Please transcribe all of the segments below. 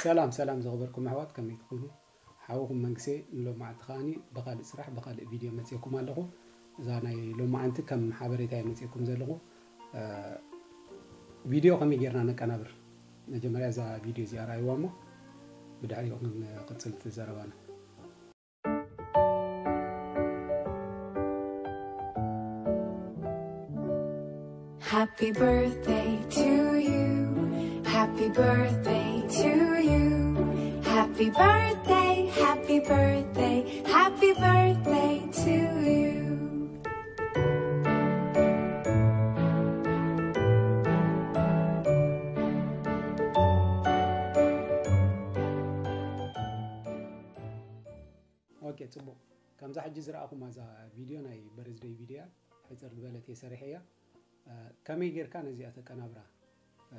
ሰላም ሰላም ዝኸበርኩም ኣሕዋት፣ ከመይ ትኾኑ? ሓውኹም መንግሴ ንሎማዓንቲ ከዓኒ ብኻልእ ስራሕ ብኻልእ ቪድዮ መፅየኩም ኣለኹ። እዛ ናይ ሎማዓንቲ ከም ሓበሬታ እየ መፅየኩም ዘለኹ። እ፣ ቪድዮ ከመይ ጌርና ነቀናብር? መጀመርያ እዛ ቪድዮ እዚኣ ረኣይዋ እሞ ብድሕሪኡ ክንቅፅል እቲ ዘረባና። Happy birthday to you. Happy birthday to you. Happy birthday, happy birthday, happy birthday to you. ኦኬ፣ ፅቡቕ። ከምዛ ሕጂ ዝረኣኹማ እዛ ቪድዮ ናይ በርዝደይ ቪድዮ እያ። ሕፅር ዝበለት እየ ሰሪሐያ። እ፣ ከመይ ጌርካ ነዚኣ ተቀናብራ? እ፣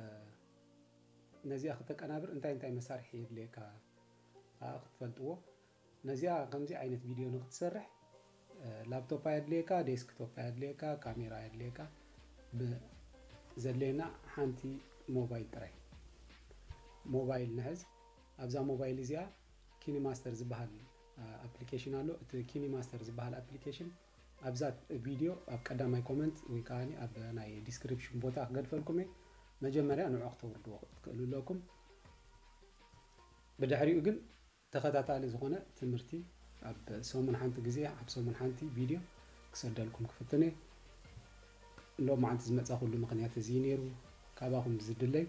ነዚኣ ክተቀናብር እንታይ እንታይ መሳርሒ የድልየካ ከዓ ክትፈልጥዎ። ነዚኣ ከምዚ ዓይነት ቪድዮ ንክትሰርሕ፣ እ፣ ላፕቶፕ ኣየድልየካ፣ ዴስክቶፕ ኣየድልየካ፣ ካሜራ ኣየድልየካ። ብ-፣ ዘድልየና ሓንቲ ሞባይል ጥራይ። ሞባይል ንሕዝ። ኣብዛ ሞባይል እዚኣ ኪኒማስተር ዝበሃል፣ እ፣ ኣፕሊኬሽን ኣሎ። እቲ ኪኒማስተር ዝበሃል ኣፕሊኬሽን ኣብዛ ቪድዮ ኣብ ቀዳማይ ኮመንት ወይ ከዓ ኣብ ናይ ዲስክሪፕሽን ቦታ ክገድፈልኩም እየ። መጀመርያ ንዑ ክተውርድዎ ትኽእሉ ኣለኩም። ብድሕሪኡ ግን ተኸታታሊ ዝኾነ ትምህርቲ ኣብ ሰሙን ሓንቲ ግዜ፣ ኣብ ሰሙን ሓንቲ ቪድዮ ክሰደልኩም ክፍትን እየ። ሎማዓንቲ ዝመጻኹሉ ምኽንያት እዚ እዩ ነይሩ። ካባኹም ዝድለይ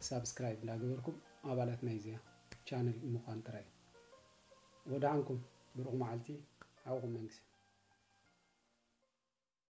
ሳብስክራይብ እንዳገበርኩም ኣባላት ናይዚኣ ቻነል ምዃን ጥራይ። ወድሓንኩም፣ ብሩኽ መዓልቲ፣ ሓውኹም መንግስቲ።